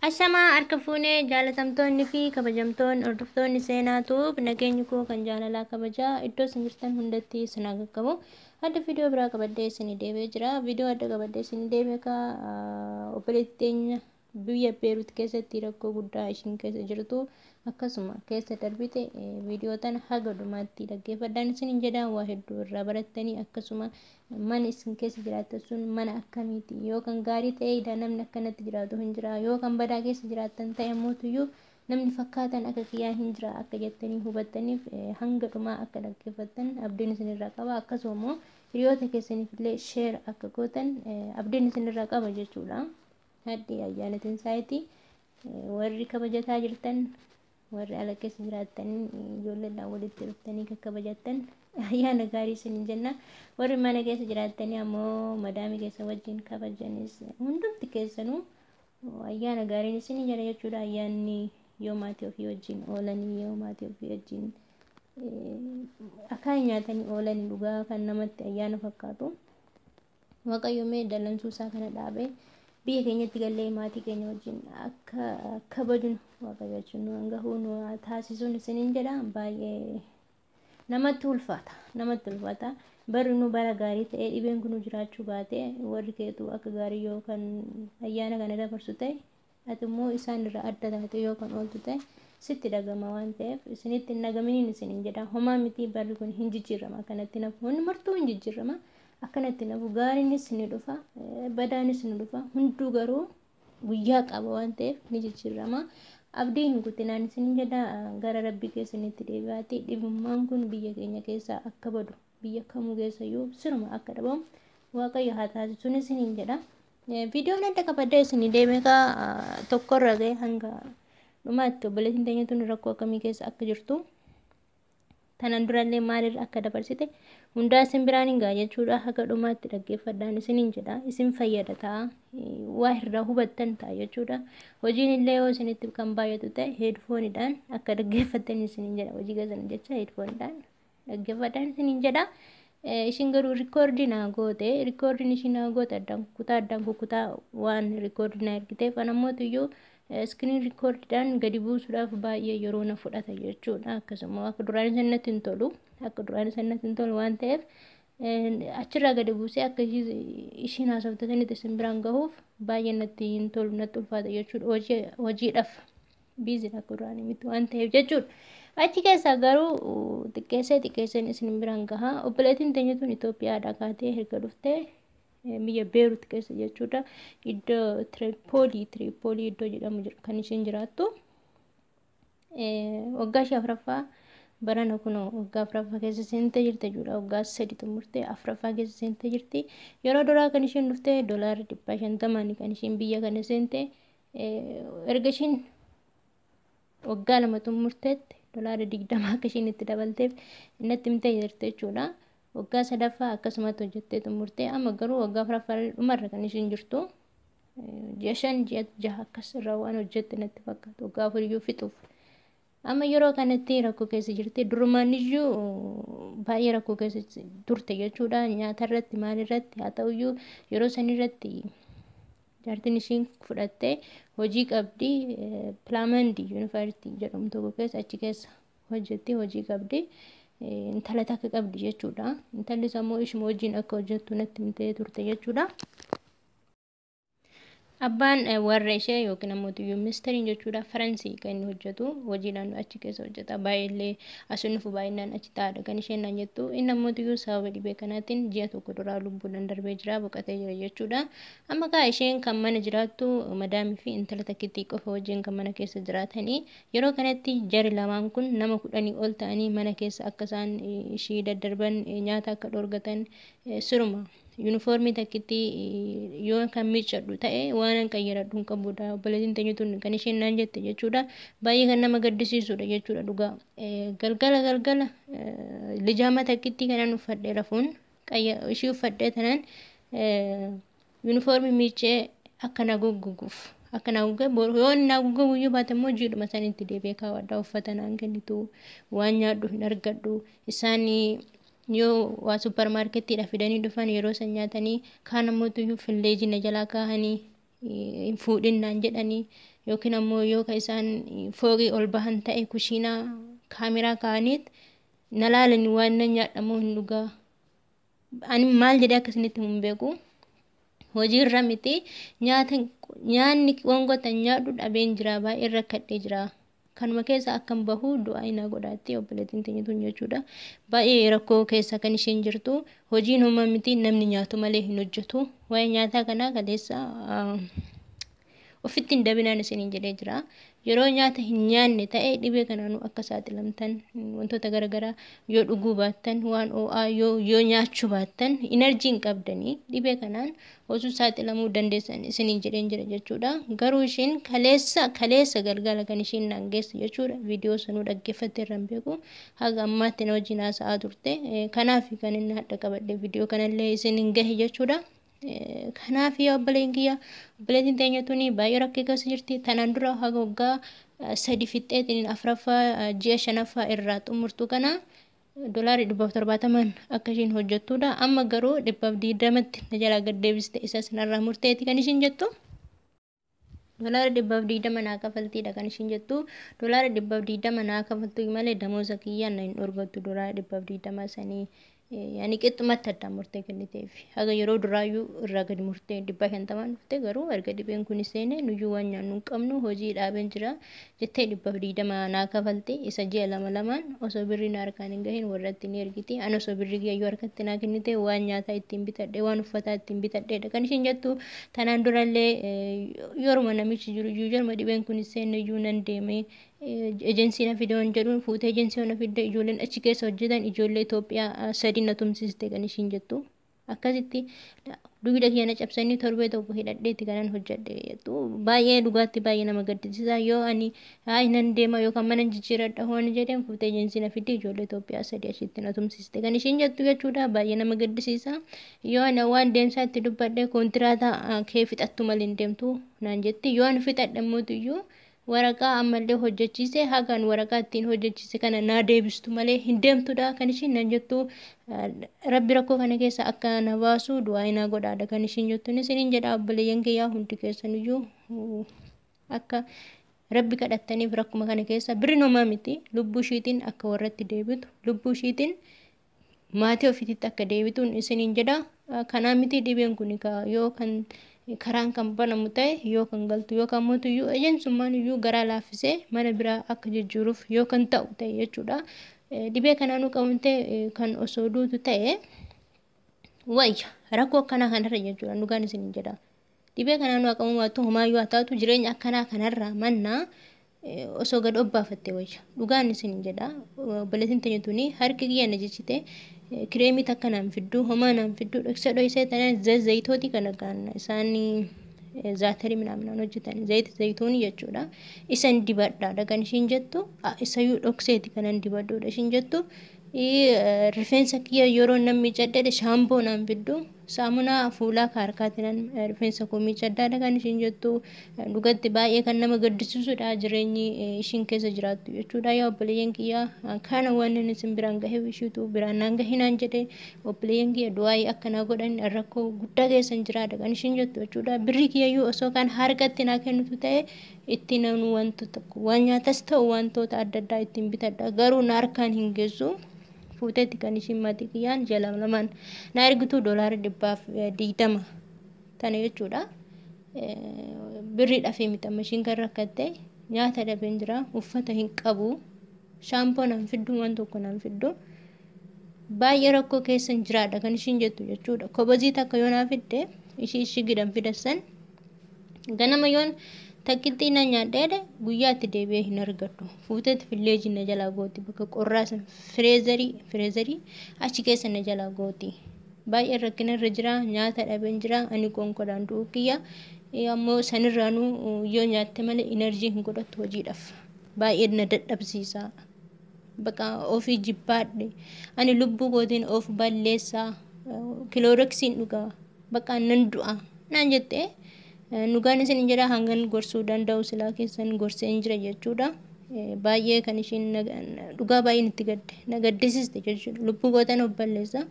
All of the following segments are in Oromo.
Ashamaa harka fuunee jaalatamtoonni fi kabajamtoonni hordoftoonni seenaatuuf nageenyi koo kan jaalalaa kabajaa iddoo isin jirtan hundatti isin haa qaqqabu. Adda viidiyoo biraa qabadhee isin deebi'ee jira. Viidiyoo adda qabadhee isin deebi'e ka obboleettii teenya biyya Beerut keessatti rakkoo guddaa ishiin keessa jirtu akkasuma keessa darbite viidiyoo tana haga dhumaatti dhaggeeffadhaan isin jedha. Waa hedduu irraa barattanii, akkasuma mana isin keessa jiraattan sun mana akkamiiti, yoo kan gaarii ta'e namni akkanatti jiraatu hin jira, yoo kan badaa keessa jiraattan ta'e mootuyyuu namni fakkaatan akka kiyyaa hin jira akka jettanii hubattaniif hanga dhumaa akka dhaggeeffattan abdiin isinirraa qaba. Akkasuma immoo hiriyoota keessaniif illee share akka gootan abdiin isinirraa qaba jechuudha. Haddi ayyaana Tinsaayiti warri kabajataa jirtan, warri ala keessa jiraattan, ijoolleedhaan walitti dhuftanii kakkabajattan ayyaana gaarii isin jenna. Warri mana keessa jiraattanii ammoo madaamii keessa wajjin kabajanis hundumti keessanuu ayyaana gaariin isin jedha jechuudha. Ayyaanni yoo maatii ofii wajjin oolanii, yoo maatii ofii wajjin akkaan nyaatanii oolanii dhugaa kan namatti ayyaana fakkaatu. Waaqayyo mee dallansuu isaa kana dhaabee biyya keenyatti gallee maatii keenya wajjin akka kabajnu Waaqayyo wajjin nu hangahuu nu taasisuun isiniin jedha. Baay'ee namatti ulfaata, namatti ulfaata. Barri nu bara gaarii ta'ee dhibeen kun jiraachuu baate, warri keetu akka gaarii yoo kan ayyaana kana dabarsu ta'e, ati immoo isaan irraa adda taate yoo kan ooltu ta'e sitti dhagama waan ta'eef isinitti hin dhagaminiin isiniin jedha. Homaa miti, barri kun hin jijjiirama, akkanatti nafu wanni martuu hin jijjiirama, akkanatti nafu gaariinis ni dhufa, badaanis ni dhufa, hunduu garuu guyyaa qaba waan ta'eef ni jijjiirama. Abdii hin kutinaan isiniin jedha. Gara rabbii keessanitti deebi'aati. Dhibummaan kun biyya keenya keessaa akka badu, biyya kamuu keessayyuu siruma akka dhabamu Waaqayyo haa taasisuun isiniin jedha. Viidiyoon adda qabadee isinii deeme kaa tokkorra ga'e hanga dhumaatti obboleettiin teenya tun rakkoo akkamii keessa akka jirtu, tanan durallee maalirra akka dabarsite hundaa isin biraan hin ga'a jechuudha. Haga dhumaatti dhaggeeffadhaan isiniin jedha. Isin fayyada ta'a, waa irraa hubattan ta'a jechuudha. Hojiin illee yoo isinitti kan baay'atu ta'e heedfoonidhaan akka dhaggeeffattan isiniin jedha. Hojii keessan jecha heedfoonidhaan dhaggeeffadhaan isiniin jedha. Ishiin garuu rikoordii naa goote, rikoordiin ishiin naa goote addaan kukutaa addaan kukutaa waan rikoordii naa ergiteef anammoota iskiriin rikoordiidhaan gadi buusuudhaaf baay'ee yeroo na fudhata jechuudha. Akkasuma akka duraan sanatti hin tolu, akka duraan sanatti hin tolu waan ta'eef achirraa gadi buusee akka ishiin haasofte sanitti isin biraan gahuuf baay'ee natti hin tolu, natti ulfaata jechuudha. Hojiidhaaf biiziidha, akka duraanii miti waan ta'eef jechuudha. Achi keessaa garuu xiqqeessee xiqqeesseen isin biraan gaha. Obboleettiin teenya tun Itoophiyaadhaa kaatee erga dhuftee biyya Beerut keessa jechuudha. Iddoo Tiripoolii, Tiripoolii iddoo jedhamu kan isheen jiraattu. Waggaa ishee afuraffaa barana kun waggaa afuraffaa keessa seentee jirti jechuudha. Waggaa 3 xumurtee afuraffaa keessa seentee jirti. Yeroo duraa kan isheen dhuftee doolaarri 150 kan isheen biyya kana seente. Erga isheen waggaa 2 xumurteetti doolaarri 20 akka isheen itti dabalteef natti himtee jirti jechuudha. Waggaa sadaffaa akkasumatti hojjettee xumurtee amma garuu waggaa afuraffaa dhumarra kan isheen jirtu. Ji'a 5, ji'a 6 akkas irraa waan hojjette natti fakkaata, waggaa afuriyyuu fixuuf. Amma yeroo kanatti rakkoo keessa jirti. Durumaan iyyuu baay'ee rakkoo keessa turte jechuudha. Nyaata irratti, maal irratti haa ta'uyyuu yeroo san irratti jaartiin ishiin fudhattee hojii qabdi. Pilaamandi yuunivarsiitii jedhamu tokko keessa achi keessa hojjetti, hojii qabdi. Intala takka qabdi jechuudha. Intalli immoo ishuma wajjin akka hojjettu natti himtee turte jechuudha. Abbaan warra ishee yookiin ammoo ministeriin jechuudha Faransii kan inni hojjetu, hojiidhaan achi keessa hojjeta. Baay'eellee as dhufu baay'inaan achi taa'aadha kan isheen naan jettu. Inni ammoo sababa dhibee kanaatiin ji'a tokko duraa lubbuudhaan darbee jira, boqotee jira jechuudha. Amma kaa isheen kan mana jiraattu madaamii fi intala takkittii qofa wajjin kan mana keessa jiraatanii. Yeroo kanatti jari lamaan kun nama 10 ol ta'anii mana keessa akka isaan ishii daddarban, nyaata akka dhorgatan, siruma yuunifoormii takkitti yoo kan miiccadhu ta'e waan an qayyaradhu hin qabudha obboleettiin teenya tun kan isheen naan jette jechuudha. Baay'ee kan nama gaddisiisudha jechuudha dhugaa. Galgala galgala lijaama takkitti kanan uffadhee rafuun ishii uffadhee tanan yuunifoormii miiccee akka na goggoguuf, akka na goggogu, yoo na goggogu iyyuu baate immoo jiidhuma sanitti deebi'ee kaawwadhaa. Uffata naan kennitu, waan nyaadhu hin argadhu. Isaanii yoo waa supparmaarkettiidha fidanii dhufan yeroo san nyaatanii, kaan ammoo iyyuu filleejii na jalaa kaahanii Hin fuudhinnaan jedhanii yookiin ammoo yoo ka isaan fooqii ol bahan ta'e kushiinaa kaameraa kaa'aniit na laalanii waan nan nyaadhamoo hin dhugaa. Ani maal jedhee akkasinitti hin beeku. Hojiirra miti, nyaata nyaanni wangoota nyaadhu dhabeen jira, baay'ee rakkadhee jira. Kanuma keessa akkan bahu du'aa ina godhaatti obboleettiin teenya tun jechuudha. Baay'ee rakkoo keessa kan isheen jirtu, hojiin homaa miti, namni nyaatu malee hin hojjetu. Waa'ee nyaataa kanaa kaleessa ofitti hin dabinaan isiniin jedhee jira. Yeroo nyaata hin nyaanne ta'e dhibee kanaanuu akka saaxilamtan, wantoota garaagaraa yoo dhuguu baattan, waan ho'aa yoo nyaachuu baattan, inerjii hin qabdanii dhibee kanaan osoo saaxilamuu dandeessan isiniin jedheen jira jechuudha. Garuu isheen kaleessa galgala kan isheen naan geesse jechuudha. Viidiyoo sanuu dhaggeeffattee irra hin beeku. Haga ammaatti na wajjin haasa'aa turte. Kanaaf kan inni hadha qabadhe viidiyoo kanallee isiniin gahe jechuudha. Kanaaf yaa obboleen kiyya, obboleettiin teenya tuni baay'ee rakkoo keessa jirti. Tanaan dura haga waggaa 3 fixxeetiin 4ffaa ji'a 5ffaa irraa xumurtu kana $170 akka isheen hojjettudha. Amma garuu 120tti na jalaa gad deebiste, isa sanarraa murteeti kan isheen jettu. $120 naa kafaltiidha kan isheen jettu. $120 naa kafaltu malee damooza kiyyaan na hin dhorgattu $120 sanii. Yaani qixxumatti addaan murtee kenniteef. Haga yeroo duraayyuu irraa gadi murtee 150 dhufte, garuu erga dhibeen kun seene nuyyuu waan nyaannu hin qabnu, hojii dhaabeen jira jettee 120 naa kafalti. Isa ji'a lama lamaan osoo birrii na harkaan hin gahin warratti ni ergiti. Ani osoo birrii kiyyuu harkatti naa kennite waan nyaataa ittiin bitadhe, waan uffataa ittiin bitadheedha kan isheen jettu. Tanaan durallee yeruma namichi jiru iyyuu, yeruma dhibeen kun seene iyyuu nan deeme, ejensii na fide waan jedhuun fuutee ejensii na fidde, ijoolleen achi keessa hojjetan ijoollee Itoophiyaa 3 na tumsiste kan ishiin jettu. Akkasitti dugda kiyya na cabsanii torbee tokko hidhadheetti kanan hojjedhe jettu. Baay'ee dhugaatti baay'ee nama gaddisiisa. Yoo ani hayi nan deema yookaan mana jijjiiradha waan jedheen fuutee ejensii na fidde, ijoollee Itoophiyaa 3 achitti na tumsiste kan ishiin jettu jechuudha. Baay'ee nama gaddisiisa. Yoo ani waan deemsaa itti dubbadhe, kontiraata kee fixattu malee hin deemtu naan jetti. Yoo ani fixadhe immoo waraqaa ammallee hojjechiise, hagaan waraqaa ittiin hojjechiise kana naa deebistu malee hin deemtudha kan ishiin nan jettu. Rabbi rakkoo kana keessa akka na baasu du'aa naa godhaadha kan ishiin jettu. Isiniin jedha, obboleeyyan kiyyaa hundi keessaniyyuu akka rabbi kadhattaniif rakkuma kana keessa birri nomaa miti, lubbuu ishiitiin akka warratti deebitu, lubbuu ishiitiin maatii ofiitti akka deebituun isiniin jedha. Kanaa miti, dhibeen kun yoo kan karaan kan banamu ta'e yoo kan galtu yookaan mootuyyuu ejensummaan iyyuu garaa laaffisee mana biraa akka jijjiiruuf yoo kan ta'u ta'e jechuudha. Dhibee kanaanuu qabamtee kan osoo duutu ta'e wayya rakkoo akkanaa kanarra jechuudha, dhugaan isiniin jedha. Dhibee kanaanuu qabamu baattu homaayyuu haa taatu, jireenya akkanaa kanarraa mannaa osoo gad obbaafatte wayya, dhugaan isiniin jedha. Obboleettiin teenya tuni harki kiyya na jechite, kireemii takka naan fidduu, homaa naan fidduu, dhoksa dhoksee tanaan zayitooti kana kan isaan zaatarii minaaminaan hojjetan, zayita zayituunii jechuudha. Isan dibadhaadha kan ishiin jettu, isayyuu dhokseeti kanan dibadhuudha ishiin jettu. Rifeensa kiyya yeroo nan miicadhe shaamboo naan fiddu, saamunaa fuulaa ka harkaatiin rifeensa koo miicadhaadha kan ishiin jettu. Dhugatti baay'ee kan nama gaddisiisudha jireenyi ishiin keessa jiraattu jechuudha. Yaa obboleeyyan kiyya, kana waan inni isin biraan gaheef ishiitu biraan naan gahinaan jedhe. Obboleeyyan kiyya du'aayii akkanaa godhan, rakkoo guddaa keessa jiraadha kan ishiin jettu jechuudha. Birri kiyyayyuu osoo kan harkatti naa kennitu ta'e ittiin wanta tokko, waan nyaatas ta'u wantoota adda addaa ittiin bitadha, garuu na harkaan hin geessu. Fuuteetti kan ishiin maatii kiyyaan ji'a lama lamaan na ergitu $120 tana jechuudha. Birrii dhafee miti amma ishiin kan rakkatte, nyaata dhabeen jira, uffata hin qabu, shaampoo naan fiddu, waan tokko naan fiddu, baay'ee rakkoo keessa hin jiraadha kan ishiin jettu jechuudha. Kobazii takka yoo naa fidde, ishii gidan fidassan ganama yoon takkitti na nyaadheedha, guyyaatti deebi'ee hin argadhu. Fuuteetti filleejii na jalaa gooti, bakka qorraa san fireezarii achi keessa na jalaa gooti. Baay'ee rakkina irra jira, nyaata dhabeen jira, ani konkolaataan du'uu kiyya. Ammoo sanirraanuu yoo nyaatte malee inerjii hin godhattu hojiidhaaf. Baay'ee na dadhabsiisa. Bakka ofii jibbaadhe. Ani lubbuu kootiin of balleessaa. Kilooroksiin dhugaa. Bakka nan du'a. Naan jettee dhugaan isin jedha, hangan gorsuu danda'u silaa keessan gorsee hin jira jechuudha. Baay'ee kan ishiin dhugaa baay'een itti gadde na gaddisiiste jechuudha. Lubbuu kootan of balleessa.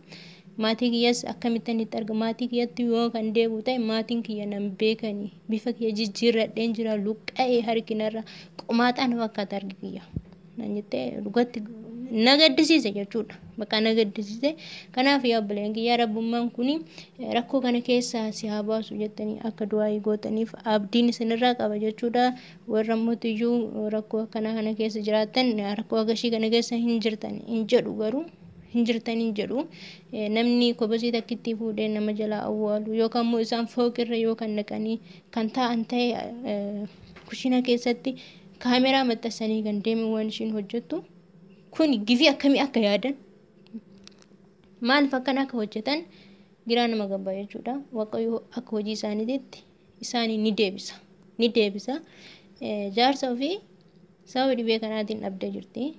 Maatii kiyyas akkamittan itti arga? Maatii kiyyatti yoo kan deebi'u ta'e maatiin kiyya nan beekani. Bifa kiyya jijjiirradheen jira, luqqa'ee harkinarra qomaaxaa na fakkaata harki kiyya. Naan jettee dhugatti na gaddisiise jechuudha. Bakka na gaddisiise. Kanaaf yaa obboleen kiyya, rabbummaan kun rakkoo kana keessaa si haa baasu jettanii akka du'aayii gootaniif abdiin isinirraa qaba jechuudha. Warra mootiyyuu rakkoo akkanaa kana keessa jiraattan, rakkoo akkasii kana keessa hin jirtan hin jedhu, garuu hin jirtan hin jedhu. Namni kobasii takkitti fuudhee nama jalaa awwaalu yookaan immoo isaan fooqirra yoo kan naqanii kan taa'an ta'e, kushina keessatti kaameraa maxxansanii kan deeman, waan ishiin hojjettu kun gifii akkamii akka yaadan, maaliif akkana akka hojjetan giraa nama gabbaa jechuudha. Waaqayyo akka hojii isaaniitti isaanii ni deebisa. Ni deebisa. Jaarsa ofii sababa dhibee kanaatiin dhabdee jirti.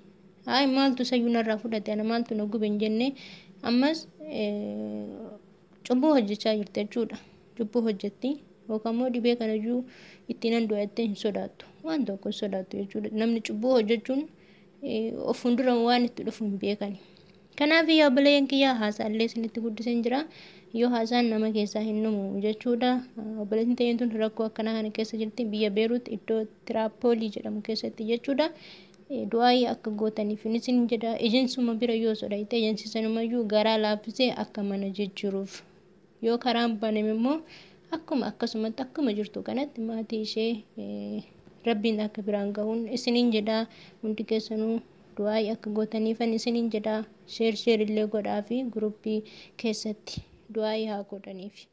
Hayi, maaltu sayyuu narraa fudhate, ana maaltu na gube hin jenne, ammas cubbuu hojjechaa jirti jechuudha. Cubbuu hojjetti yookaan immoo dhibee kanayyuu ittiin nan du'a jettee hin sodaattu. Waan tokko hin sodaattu jechuudha. Namni cubbuu hojjechuun of fuuldura waan itti dhufu hin beekani. Kanaaf yaa obboleeyyan kiyyaa, haasaallee isinitti guddiseen jira. Yoo haasaan nama keessaa hin dhumu jechuudha. Obboleettiin ta'een tun rakkoo akkanaa kana keessa jirti, biyya Beeruut iddoo Tiraapoolii jedhamu keessatti jechuudha. Du'aayii akka gootaniif isin jedha. Ejeensuma bira yoo sodaatte, ejensii sanumayyuu garaa laaffisee akka mana jijjiiruuf. Yoo karaan baname immoo akkuma akkasumatti akkuma jirtu kanatti maatii ishee rabbiin akka biraan gahuun isiniin jedha. Hundi keessanuu du'aayii akka gootaniifan isiniin jedha. Sheer sheer illee godhaa fi guruppii keessatti du'aayii haa godhaniif.